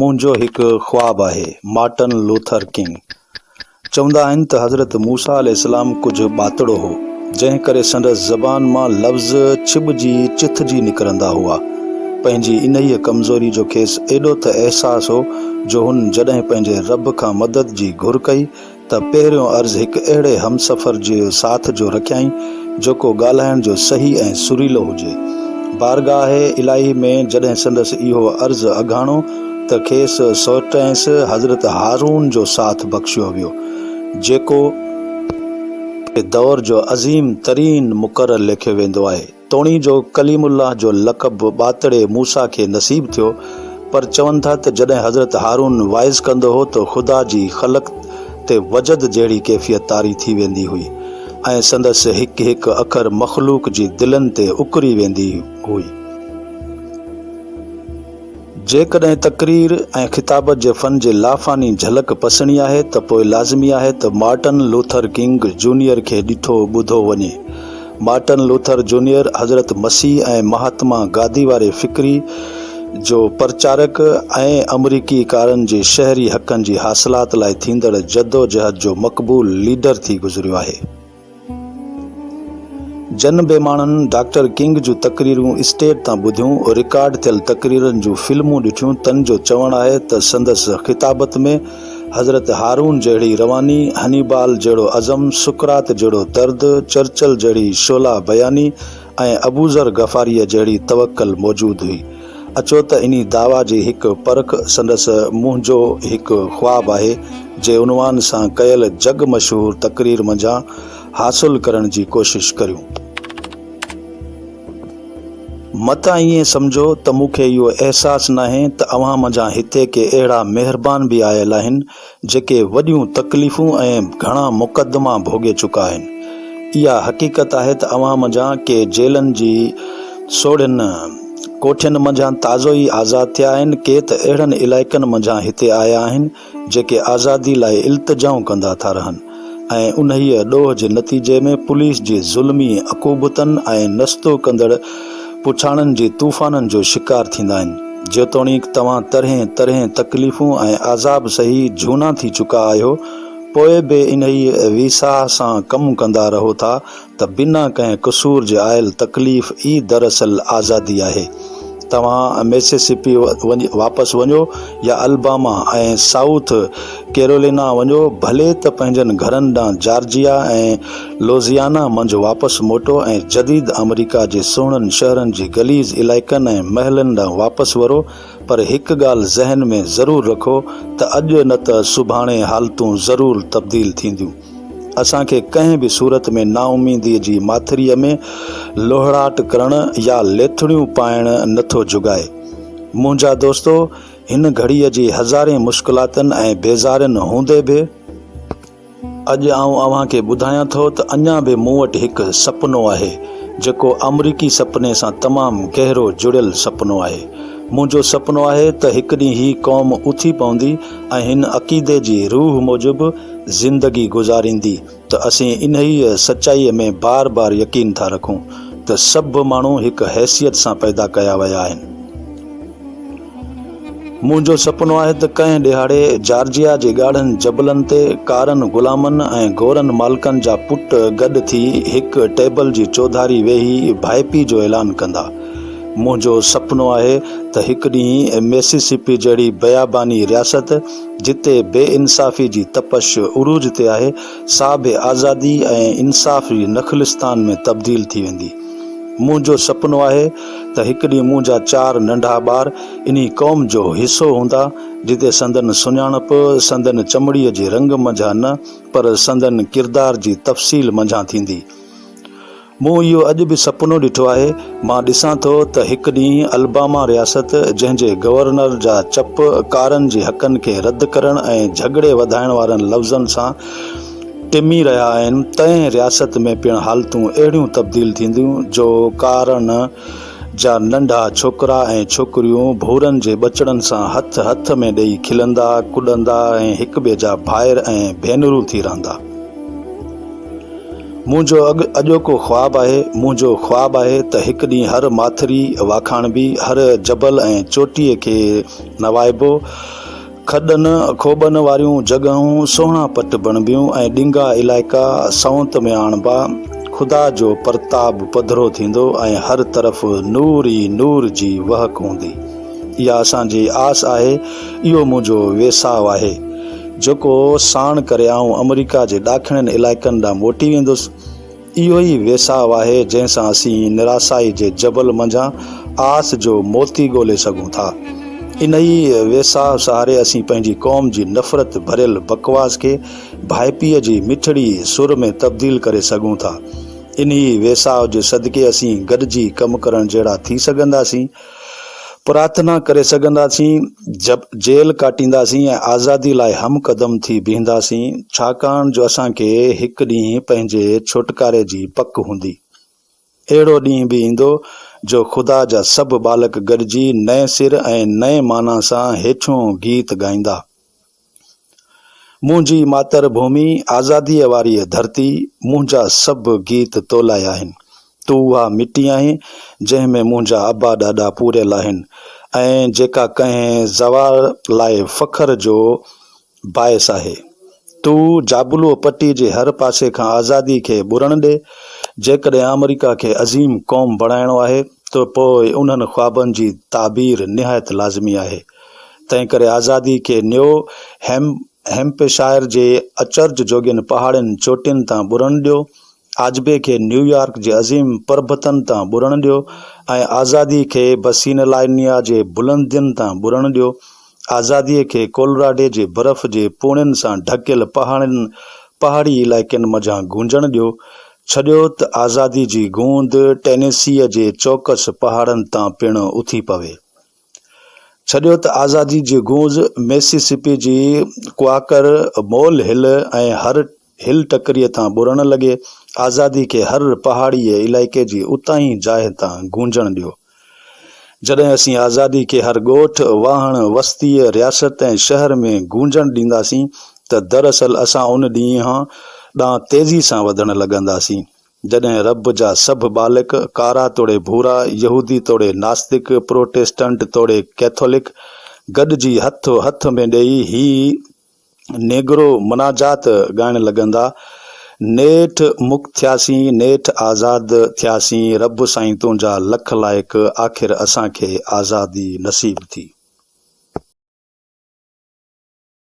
منهنجو هڪ خواب آهي، مارٽن لوٿر ڪنگ. چوندا آهن ته حضرت موسيٰ عليه السلام ڪجهه ٻاتڙو هو، جنهن ڪري سندس زبان مان لفظ ڇٻجي چٿجي نڪرندا هئا. پنهنجي انهيء ڪمزوري جو کيس ايڏو ته احساس هو جو هن جڏهن پنهنجي رب کان مدد جي گهر ڪئي ته پهريون عرض هڪ اهڙي همسفر جي ساٿ جو رکيائين، جيڪو ڳالهائڻ جو صحيح ۽ سريلو هجي. بارگاهه الاهي ۾ جڏهن سندس اهو عرض اگهاڻو ته کيس سوٽئنس حضرت هارون جو ساٿ بخشيو ويو، جيڪو. دور جو عظيم ترين مقرر ليکيو ويندو آهي. توڻي جو ڪليم الله جو لقب ٻاتڙي موسيٰ کي نصيب ٿيو، پر چون ٿا ته جڏهن حضرت هارون واعظ ڪندو هو ته خدا جي خلق تي وجد جهڙي ڪيفيت طاري ٿي ويندي هئي ۽ سندس هڪ هڪ اکر مخلوق جي دلن تي اڪري ويندي هئي. جيڪڏهن تقرير ۽ خطابت جي فن جي لافاني جهلڪ پسڻي آهي ته پوء لازمي آهي ته مارٽن لوٿر ڪنگ جونيئر کي ڏٺو ٻڌو وڃي. مارٽن لوٿر جونيئر حضرت مسيح ۽ مهاتما گاڌي واري فڪري جو پرچارڪ ۽ آمريڪي ڪارن جي شهري حقن جي حاصلات لاء ٿيندڙ جدوجهد جو مقبول ليڊر ٿي گذريو آهي. جن به ماڻهن ڊاڪٽر ڪنگ جون تقريرون اسٽيج تان ٻڌيون، رڪارڊ ٿيل تقريرن جون فلمون ڏٺيون تن جو چوڻ آهي ته سندس خطابت ۾ حضرت هارون جهڙي رواني، هنيبال جهڙو عزم، سقراط جهڙو درد، چرچل جهڙي شعله بياني ۽ ابوذر غفاريء جهڙي توڪل موجود هئي. اچو ته انهي دعويٰ جي هڪ پرک سندس منهنجو هڪ خواب آهي جي عنوان سان ڪيل جڳ مشهور تقرير منجهان حاصل ڪرڻ جي ڪوشش ڪريون. متان ائين سمجهو ته مون کي اهو احساس ناهي ته اوهان منجهان هتي ڪي اهڙا مهربان به آيل آهن جيڪي وڏيون تڪليفون ۽ گهڻا مقدما ڀوڳي چڪا آهن. اها حقيقت آهي ته اوهان منجهان ڪي جيلن جي سوڙهين ڪوٺين منجهان تازو ئي آزاد ٿيا آهن، ڪي ته اهڙن علائقن منجهان هتي آيا آهن، جيڪي آزادي لاء التجائون ڪندا ٿا رهن ۽ انهيء ڏوهه جي نتيجي ۾ پوليس جي ظلمي عقوبتن ۽ نستو ڪندڙ پڇاڻن جي طوفانن جو شڪار ٿيندا آهن. جيتوڻيڪ توهان طرحين طرحين تڪليفون ۽ عذاب سهي جهونا ٿي چڪا آهيو، پوء به انهيء ويساهه سان ڪم ڪندا رهو ٿا ته بنا ڪنهن قصور جي آيل تڪليف ئي دراصل آزادي آهي. توهان ميسيسپي واپس وڃو يا الباما ۽ سائوٿ ڪيرولينا وڃو، ڀلي ته پنهنجن گهرن ڏانهن جارجيا ۽ لوزيانا منجهه واپس موٽو ۽ جديد آمريڪا جي سهڻن شهرن جي غليظ علائقن ۽ محلن ڏانهن واپس ورو، پر هڪ ڳالهه ذهن ۾ ضرور رکو ته اڄ نه ته سڀاڻي حالتون ضرور تبديل ٿينديون. اسان کي ڪنهن به صورت ۾ نااميديء جي ماٿريء ۾ لوهڙاٽ ڪرڻ يا ليٿڙيون پائڻ نه ٿو جڳائي. منهنجا دوستو! هن گهڙيء جي هزارين مشڪلاتن ۽ بيزارين هوندي به، اڄ آئون اوهان کي ٻڌايان ٿو ته اڃا به مون وٽ هڪ سپنو آهي، جيڪو آمريڪي سپني سان تمام گهرو جڙيل سپنو آهي. منهنجو سپنو آهي ته هڪ ڏينهن هي قوم اٿي پوندي ۽ هن عقيدي جي روح موجب زندگي گذاريندي ته اسين انهيء سچائيء ۾ بار بار يقين ٿا رکون ته سڀ ماڻهو هڪ حيثيت سان پيدا ڪيا ويا آهن. منهنجو سپنو آهي ته ڪنهن ڏهاڙي جارجيا جي ڳاڙهن جبلن تي ڪارن غلامن ۽ گورن مالڪن جا پٽ گڏ ٿي هڪ ٽيبل جي چوڌاري ويهي ڀائپي جو اعلان ڪندا. منهنجو سپنو آهي ته هڪ ڏينهن ميسيسپي جهڙي بياباني رياست جتي بي انصافي جي تپش عروج تي آهي، سا به آزادي ۽ انصاف جي نخلستان ۾ تبديل ٿي ويندي. منهنجو سپنو آهي ته هڪ ڏينهن منهنجا چار ننڍا ٻار انهي قوم جو حصو هوندا، جتي سندن سڃاڻپ سندن چمڙيء جي رنگ منجهان نه پر سندن ڪردار جي تفصيل منجهان ٿيندي. مون اهو اڄ به سپنو ڏٺو آهي. مان ڏسان ٿو ته هڪ ڏينهن الباما رياست، جنهن جي گورنر جا چپ ڪارن جي حقن کي رد ڪرڻ ۽ جهڳڙي وڌائڻ وارن لفظن سان ٽمي رهيا آهن، تنهن رياست ۾ پڻ حالتون اهڙيون تبديل ٿينديون جو ڪارن جا ننڍا ڇوڪرا ۽ ڇوڪريون ڀورن جي ٻچڙن سان هٿ هٿ ۾ ڏئي کلندا، ڪڏندا ۽ هڪٻئي جا ڀائر ۽ ڀينرون ٿي رهندا. منهنجو اڳ اڄوڪو خواب آهي، منهنجو خواب آهي ته هڪ ڏينهن هر ماٿري واکاڻبي، هر جبل ۽ چوٽيء کي نوائبو، کڏن کوٻن واريون جڳهون سهڻا پٽ بڻبيون ۽ ڏنگا علائقا سونت ۾ آڻبا، خدا جو پرتاب پڌرو ٿيندو ۽ هر طرف نور ئي نور جي وهڪ هوندي. اها اسان جي آس آهي، اهو منهنجو ويساهه آهي. جيڪو ساڻ ڪري آئون آمريڪا جي ڏاکڻين علائقن ڏانهن موٽي ويندس. اهو ئي ويساهه آهي جنهن سان اسين نراسائي جي جبل منجهان آس جو موتي ڳولي سگهون ٿا. انهيء ويساهه سهاري اسين پنهنجي قوم جي نفرت ڀريل بڪواس کي ڀائپيء جي مٺڙي سر ۾ تبديل ڪري سگهون ٿا. انهيء ويساهه جي صدقي اسين گڏجي ڪم ڪرڻ جهڙا ٿي سگهنداسين. پرارٿنا ڪري سگهنداسين، جيل ڪاٽينداسين ۽ آزادي لاء هم قدم ٿي بيهنداسين، ڇاڪاڻ جو اسان کي هڪ ڏينهن پنهنجي ڇوٽڪاري جي پڪ هوندي. اهڙو ڏينهن به ايندو جو خدا جا سڀ ٻالڪ گڏجي نئين سر ۽ نئين معنيٰ سان هيٺيون گيت ڳائيندا. منهنجي ماتر ڀومي، آزاديء واريء ڌرتي، منهنجا سڀ گيت تو لاء آهن. تون اها مٽي آهين، جنهن ۾ منهنجا ابا ڏاڏا پوريل آهن ۽ جيڪا ڪنهن زوار لاء فخر جو باعث آهي. تون جابلو پٽي جي هر پاسي کان آزادي کي ٻرڻ ڏي. جيڪڏهن آمريڪا کي عظيم قوم بڻائڻو آهي ته پوء انهن خوابن جي تعبير نهايت لازمي آهي. تنهنڪري آزادي کي نيو هيمپشائر جي اچرج جوڳين پهاڙين چوٽين تان ٻرڻ ڏيو، آجبي کي نيويارڪ جي عظيم پربتن تان ٻرڻ ڏيو ۽ آزادي کي بسينلائنيا جي بلندين تان ٻرڻ ڏيو. آزاديء کي ڪولراڊي جي برف جي پوڻين سان ڍڪيل پهاڙين پهاڙي علائقن منجهان گونجڻ ڏيو. ڇڏيو ته آزادي جي گوند ٽينيسيء جي چوڪس پهاڙن تان پڻ اٿي پوي. ڇڏيو ته آزادي جي گونج ميسيسپي جي ڪواڪر مول هل ۽ هر هل ٽڪريء تان ٻرڻ لڳي. آزادي کي هر پهاڙي علائقي جي اتاهين جاء تان گونجڻ ڏيو. جڏهن اسين آزادي کي هر ڳوٺ، واهڻ، وستيء، رياست ۽ شهر ۾ گونجڻ ڏينداسين ته دراصل اسان ان ڏينهن ڏانهن تيزي سان وڌڻ لڳنداسين. جڏهن رب جا سڀ ٻالڪ، ڪارا توڙي ڀورا، يهودي توڙي ناستڪ، پروٽيسٽنٽ توڙي ڪئٿولڪ، گڏجي هٿ هٿ ۾ ڏيئي هي نيگرو مناجات ڳائڻ لڳندا، نيٺ مڪت ٿياسين، نيٺ آزاد ٿياسين، رب سائين تنهنجا لک لائق، آخر اسان کي آزادي نصيب ٿي.